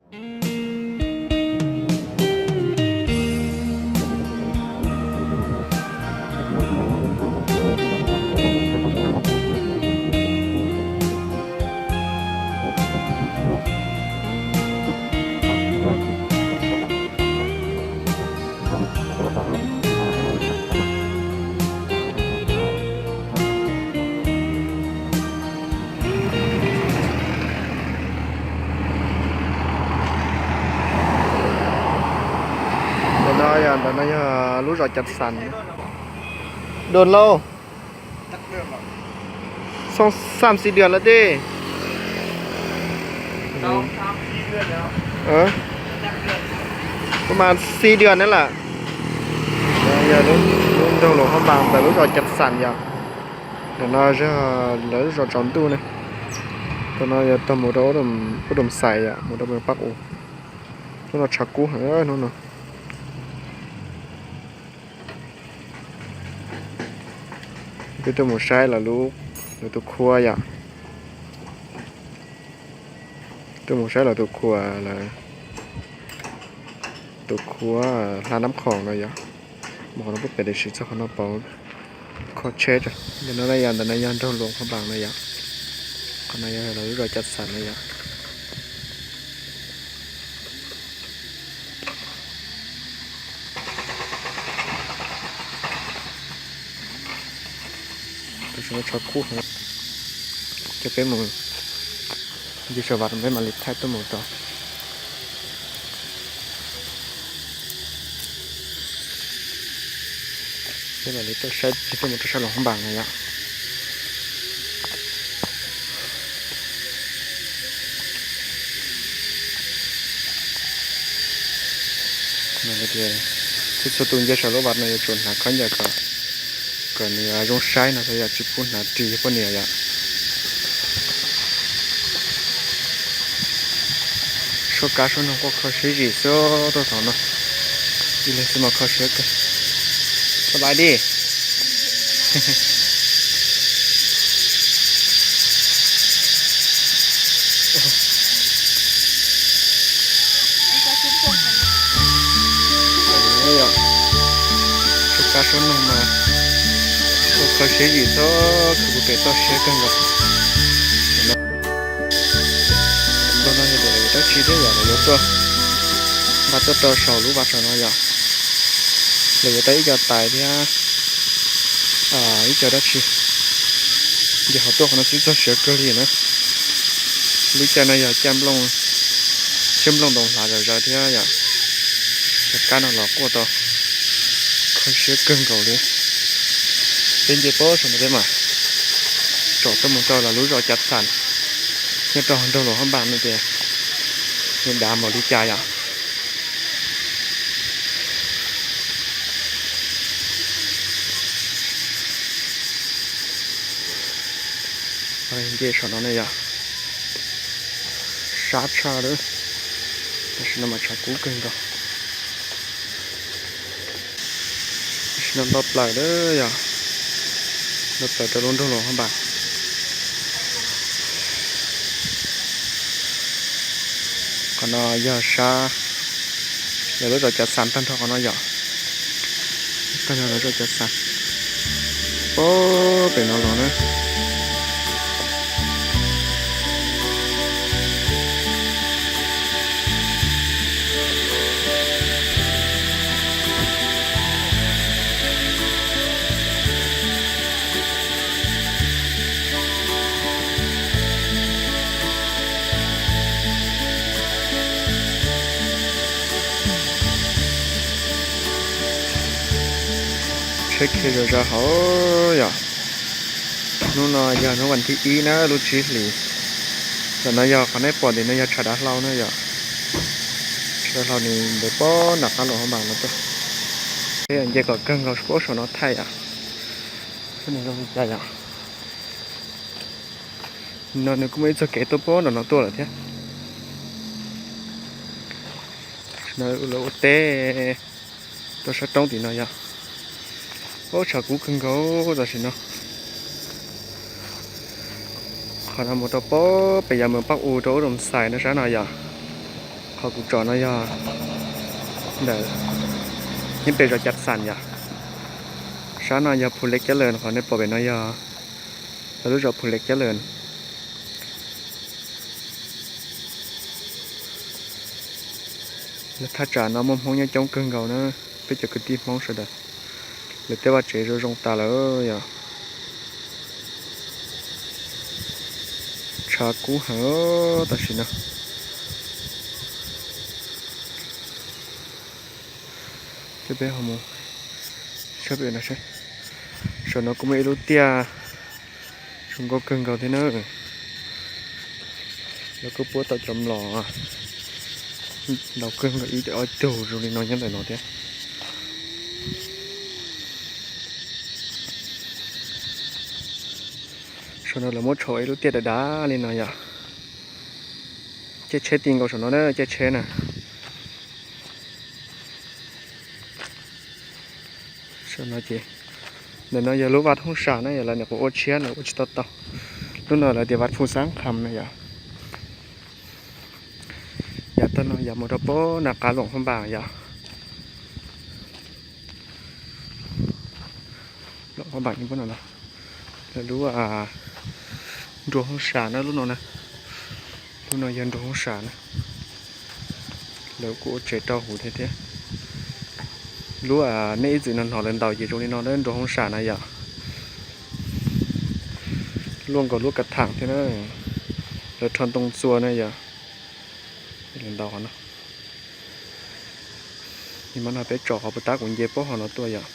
Ntawm no yog, ntawm no yog lub zos Cav Xas. Đồn lâu. Xóm xam xi đường lawm ti. Có mà xi đường nữa là. Yog lub nroog Luam Phab Npas ntawm lub zos Cav Xas yom. Ntawm no yog lawv lub zos tsaus ntuj ne. Ntawm no yog tog mus rau ub Dum Xais yom, mus rau Mws Pab U. Hnub no tshav kub heev hnub no. Peb tuaj mus saib lawv lub, lawv tus khua yom. Tuaj mus saib lawv tus khua, lawv tus khua Hla Nab Khoom no yom. Mus qhov no pub pem tiam sis txog qhov no pauv kho tsheb. Ntawm no yog, ntawm no yog nroog Luam Phab Npas no yom. Qhov no yog lawv lub zos Cav Xas no yom. Tam sim no tshav kub heev, ces peb mus ncig saum vaj peb mam li thaij tuaj mus rau. Peb mam li tuaj saib, tuaj mus rau sab Luam Phab Npas no yom. Txhua txhua tus nce saum lub vaj no yuav tsum hnav khaub ncaws kom, kom nws zoo saib no xwb yom, tsis pub hnav ris yog poj niam yom. Suab kab suab noog quaj kho siab zim xwb tuaj thaum no. Ib leeg xwb mas kho siab kawg. Sawv daws di. Suab kab suab noog mas ua kho siab zim xwb, khwv pem toj siab kawg nkaus. Nploog no yog tias lawv yuav dab tsi thiab yom, lawv yuav tuaj nqa tuaj rau saum lub vaj saum no yom, lawv yuav tau ib co tais thiab ib co dab tsi. Ces ho tuaj qhov no xwb txog siav kawg li na. Lub caij no yog caij nplooj, siab nplooj ntoos hlav zom zaws thiab yom. Cov kab no los quaj tau kho siab kawg nkaus li. Peb nce pab saum no peb mas tsom tuaj mus rau lawv lub zos Cav Xas, nyob rau nroog Luam Phab Npas no ces nws dav npaum li cas yom. Nce saum no ne yom, sab tshaj lawm. Tam sim no mas tshav kub kawg nkaus. Tam sim no nto plaws lawm yom, nto plaws rau lub nroog Luam Phab Npas. Qhov no yog sab lawv lub zos Cav Xas tag nrho qhov no yom. Tag nrho lawv zos Cav Xas, pab pem no los na. Tsheb khiav zom zaws hauv yom. Hnub no yog hnub vas thib ib na, lub tsib hlis. Ntawm no yog qhov nej pom ntawm no yog tshav dav hlau na yom. Tshav dav hlau nws ntawd pab nram qab Luam Phab Npas no tuaj. Peb nce kom kawg nkaus pab saum no thaij yom, seb nws zoo li cas yom. No nws kuj muaj ib txoj kev tuaj pab nram no tuaj lawm thiab. Lawv ua teb rau sab roob tim no yom. Ub, tshav kub kawg nkaus tam sim no. Qhov no mus rau pab pem yam Mws Pab U rau ub Dum Xais no sab no yom. Qhov kuv tsom no yog ntawm nyob pem zos Cav Xam yom. Sab no yog Phu Lej Kiab Lawm, qhov nej pom pem no yog lawv lub zos Phu Lej Kiab Lawm. Lawv thaj tsam no muaj Hmoob nyob coob kawg nkaus na, peb cov kwv tij Hmoob sawv daws. Lawv tej vaj tsev zoo zoo tas lawm yom. Tshav kub heev tam sim no. Coj peb ho mus saib pem no seb. Saum no kuj muaj ib lub tiaj zoo nkauj kawg nkaus thiab na. Lawv kuj puab tau cov mlom ntau kawg nkaus ib ob tug zoo li no nyob ntawm no thiab. Saum no lawv muab tshuam ib lub tiaj dav dav li no yom. Caij tsheb ti nkaus saum no na, caij tsheb na. Saum no ces, ntawm no yog lub vaj thoob sam na, yog lawv nyuam qhuav ua tshiab, lawv ua tsis tau tau. Lub no lawv tias Vaj Phu Xab Kham na yom. Yav tag no yog mus rau pem nram qab Luam Phab Npas yom. Luam Phab Npas, lawv lub nruas hoob sam na lub no na. Lub no yog nruas hoob sam na. Lawv kuj ua tsev rau hauv thiab thiab. Lub nej ib txwm hnov lawv ntaus ces zoo li no na, nruas hoob sam na yom. Luaj nkaus lub kav tham thiab na. Lawv rho ntoo txua na yom. Lawv ntaus qhov no. Nim no peb tsom qhov puas tab kuv nce pab hauv no tuaj yom.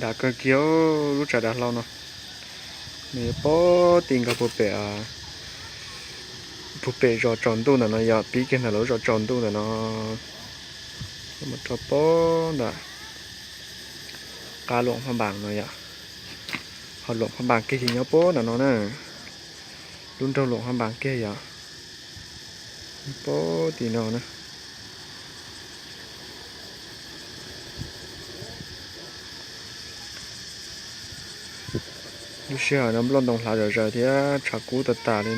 Dav kawg kiag lub tshav dav hlau no. Nws yuav pab ti nkaus puag pem, puag pem zos tsaus ntuj ntawm no yom, pib kiag ntawm lawv zos tsaus ntuj ntawm no mus rau pem ntawm qab Luam Phab Npas no yom. Ho Luam Phab Npas kiag ces nyob pem ntawm no na. Lub nroog Luam Phab Npas kiag yom. Pem tim no na. Lub sij hawm no nplooj ntoo hlav zom zaws thiab tshav kub tas tas li,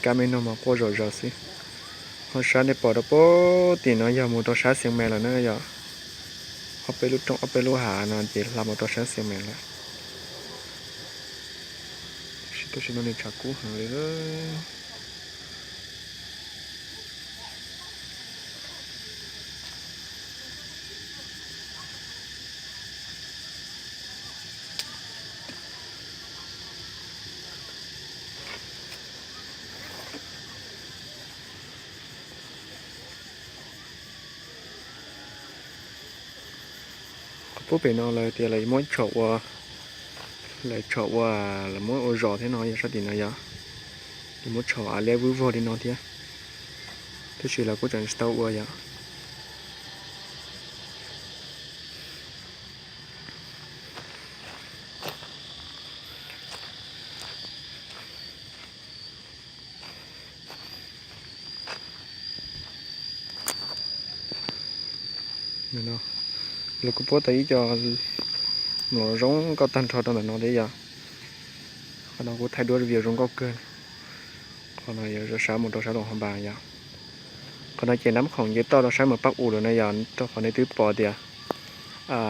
kab me noog mas quaj zom zaws xwb. Ho sab nej pom rau pem tim no yog mus rau sab Xiav Mes lawm na yom. Ob peb lub roob ob peb lub hav no ces hla mus rau sab Xiav Mes lawm. Tam sim no nws tshav kub heev li. Qhov pub pem no lawv tias lawv muab tsom ua, lawv tsom ua, lawv muab ua zos thiab no yog sab tim no yog, lawv muab tsom av liab vwb vog li no thiab, tab sis lawv kuj tseem tsis tau ua yom. Lawv kuj puab tau ib co mlom zoo nkauj tag nrho rau ntawm no thiab yom. Qhov no kuj thaij duab review zoo nkauj kawg. Qhov no yog sab mus rau sab Luam Hab Npas yom. Qhov no ces Nab Khoom nce toj rau sab mus Pab U lawm na yom, rau qhov nej twb pom tias,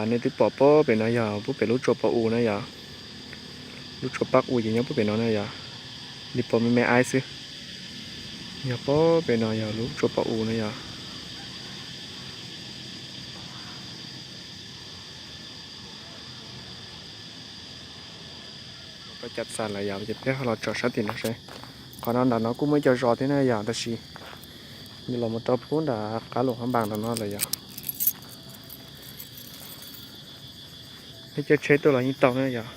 nej twb pom pub pem no yog pub pem lub tsua Pab U na yom. Lub tsua Pab U ces nyob pub pem no na yom, li pom me me aib xwb. Yog pub pem no yog lub tsua Pab U na yom. Peb cav xas lawm yom, ces peb ho los tsom sab tim no seb. Qhov no nram no kuj muaj ib co zos thiab na yom, tab sis nws los mus rau pub nram qab Luam Hab Npas nram no lawm yom. Nej caij tsheb tuaj los yeej tau na yom.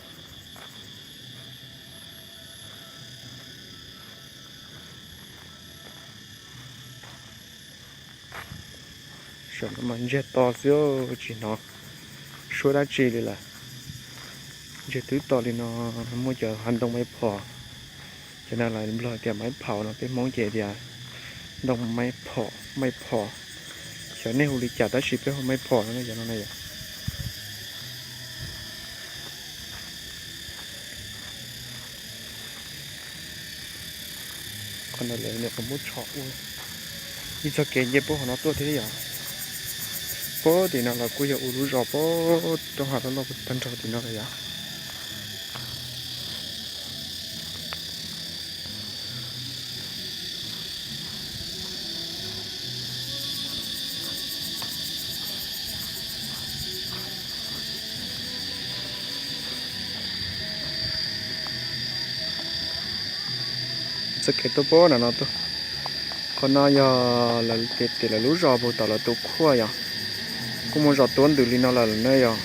Saum no mas ntsiag to xwb, tsis hnov suab dab tsi li lawm. Ntsiag twb to li no, muaj cov hav ntoo Maiv Phom, cov no lawv Nplog tias Maiv Phom no, peb Hmoob ces tias ntoo Maiv Phom, Maiv Phom. Xyov nej hu li cas tab sis peb hu Maiv Phom no na yom, no na yom. Qhov Lawv nyuam qhuav muab tsho ua ib txoj kev nce puag hauv no tuaj thiab yom. Puag tim no los kuj yog ua lub zos puag roob hav loj loj tag nrho tim no lawm yom. Txoj kev tuaj puag nram no tuaj. Qhov no yog lawv tias lawv lub zos puag tom lawv tus khuaj yom. Kuj muaj zos tuab ntws li no lawm na yom.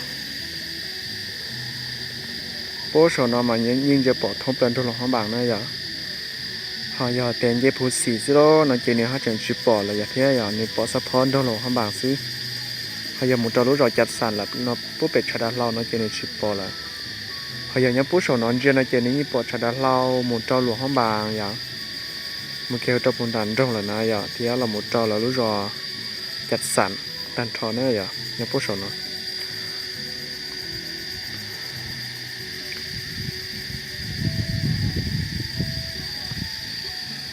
Puag saum no mas yeej ntsia pom thoob plaws nroog Luas Hab Npaas na yom. Ho yog tias nce Phuv Xim xwb lauj no ces nws haj tseem tsis pom lawm yom thiab yom, nws pom xab phob nroog Luas Hab Npaas xwb. Ho yog mus rau lub zos Cav Xam lawm no puag pem tshav dav hlau no ces nws tsis pom lawm. Ho yog nyob puag saum no ntsia no ces nws yeej pom tshav dav hlau mus rau Luas Hab Npaas yom, mus kiag rau puag nram nroog lawm na yom, thiab los mus rau lawv lub zos Cav Xam tag nrho na yom, nyob puag saum no.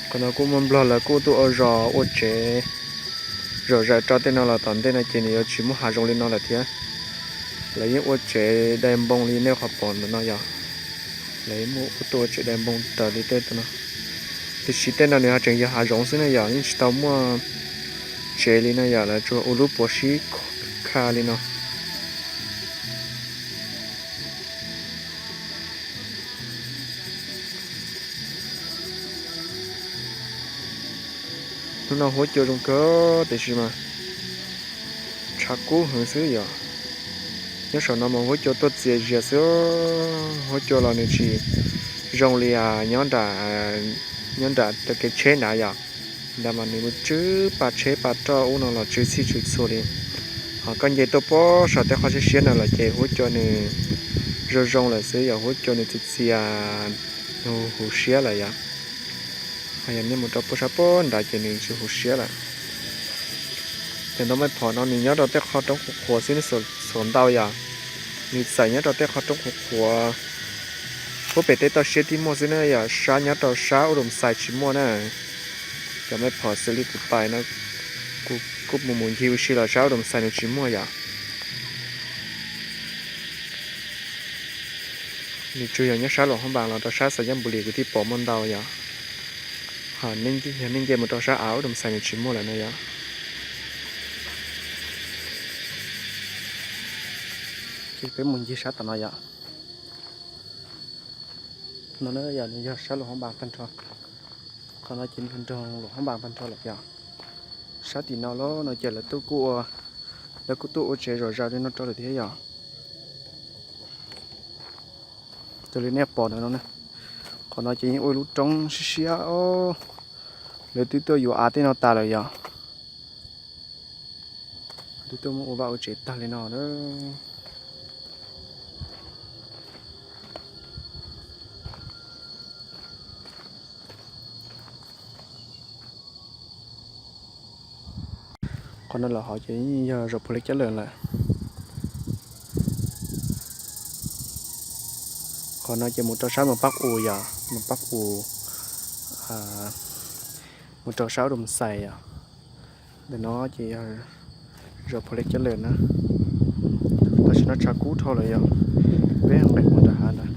Qhov no kuj muaj nplog lawv kuj tuaj ua zos ua tsev zom zaws rau tej no los tom ntej no ces nws yuav tsis muaj hav zoov li no lawm thiab. Lawv yeej ua tsev dai npoo li nej qhov pom ntawm no yom. Lawv yeej muaj ua tuaj ua tsev dai npoo raws li tej no. Tiam sis tej no nws ho tseem yog hav zoov xwb na yom, yeej tsis tau muaj tsev li no yom, lawv tsuas ua lub puas sib kha li no. Hnub no huab cua zoo kawg tiam sis mas tshav kub heev xwb yom. Nyob saum no mas huab cua tuaj txias zias xwb, huab cua los nws tsis zoo li nyob nram, nyob nram cov kev tsheb nrad yom. Ntawd mas nws tsw pa tsheb pa roj ub no los tsw txhij tsw txhua li. Ho koj nce tuaj puag saum tej qhov siab siab no lawm ces huab cua nws zoo zoo lawm xwb yom, huab cua nws txias txias, nws huv siab lawm yom. Ho yog nej mus rau puag sab puag nrad ces nws tsis huv siab lawm. Cov ntoo maj phom no nws nyob rau tej qhov roob qhuav qhuav xwb, nws xuam ntau yom. Nws txawm nyob rau tej qhov roob qhuav qhuav puag pem tej toj siab tib muaj xwb na yom, sab nyob rau sab Ub Doo Xais tsis muaj na. Cov maj phom xws li kuv pais no, kuv kuj mus mus ncig ua si los sab Ub Doo Xais nws tsis muaj yom. Nws tsuas yog nyob sab Luas Hab Npaas los rau sab Xais Yaj Npus Lis kuv thiaj pom muaj ntau yom. Ho yog nej nce mus rau sab av Ub Doo Xais nws tsis muaj lawm na yom. Ces peb mus ncig sab tom no yom. No na yog nws yog sab Luas Hab Npaas tag nrho. Qhov no ces nrog nroog Luas Hab Npaas tag nrho lawm yom. Sab tim no los no ces lawv tuaj kuj ua, lawv kuj tuaj ua tsev zom zaws li no rau lawm thiab yom. Raws li nej pom ntawm no na, qhov no ces yeej ua ib lub roob siab siab, lawv twb tuaj yuav av tej no tas lawm yom. Twb tuaj muab ua vaj ua tsev tag li no na. Qhov no los hauv ces yog zos Phuv Lej Cab Lawm lawm. Qhov no ces mus rau sab Moos Pab Us yom, Moos Pab Us, mus rau sab Ub Doo Xais yom. Ntawm no ces yog zos Phuv Lej Cab Lawm na. Tam sim no tshav kub dhau lawm yom, peb nqes mus nram hav ntawd.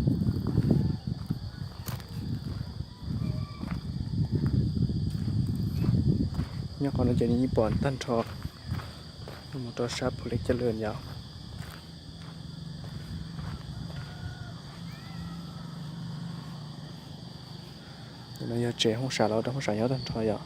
Nyob qhov no ces nws yeej pom tag nrho mus rau sab Phuv Lej Cab Lawm yom. No yog tsev hoob sam los rau hoob sam nyob tag nrho yom.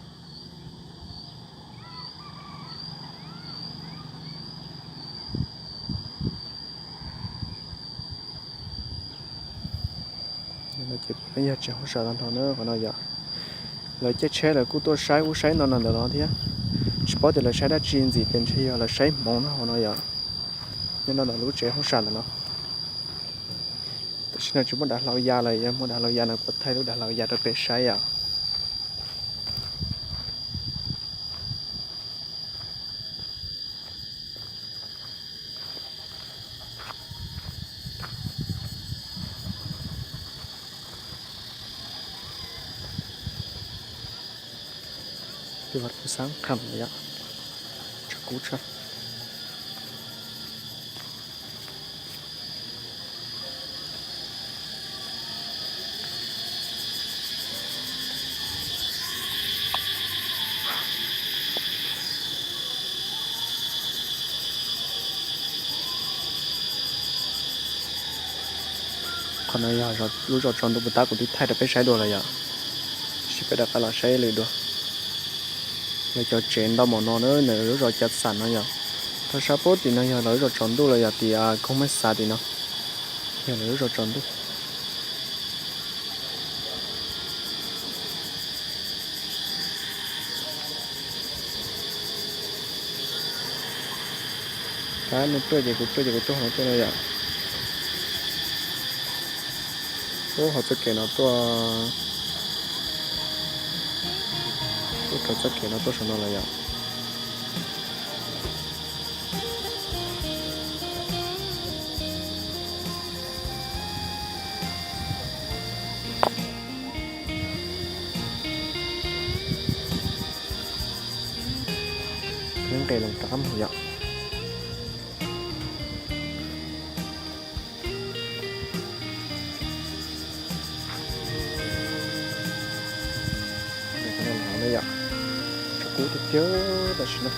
Ces yog tsev hoob sam tag nrho na qhov no yom. Lawv caij tsheb lawv kuj tuaj saib ub saib no no ntawm no thiab. Tsis paub tias lawv saib dab tsi ntxim tias ntshe yog lawv saib hmoov no hauv no yom. Nyob no ntawm lub tsev hoob sam ntawm no. Tam sim no tsis muaj dav hlau ya lawm, yog muaj dav hlau ya no kuv thaij lub dav hlau ya rau peb saib yom. Xab qham yom, tshav kub tshaj. Qhov no yog lub zos tsaus ntuj puas tab kuv twb thaij rau peb saib dua lawm yom. Tab sis peb rov qab los saib lwm dua. Lawv cov tsev ntau npaum no na, lawv lub zos Cav Xam no yom. Rau sab pem tim no yog lawv lub zos tsaus ntuj los yog tim Koob Mab Xav tim no, yog lawv lub zos tsaus ntuj. Kab nej tuaj ces kuv tuaj ces kuv tuaj hauv no tuaj no yom. Ub, hauv txoj kev no tuaj, tuaj rau txoj kev no tuaj saum no lawm yom. Nqes los rov qab mus yom. Yom, tshav kub tiag tiag tam sim no.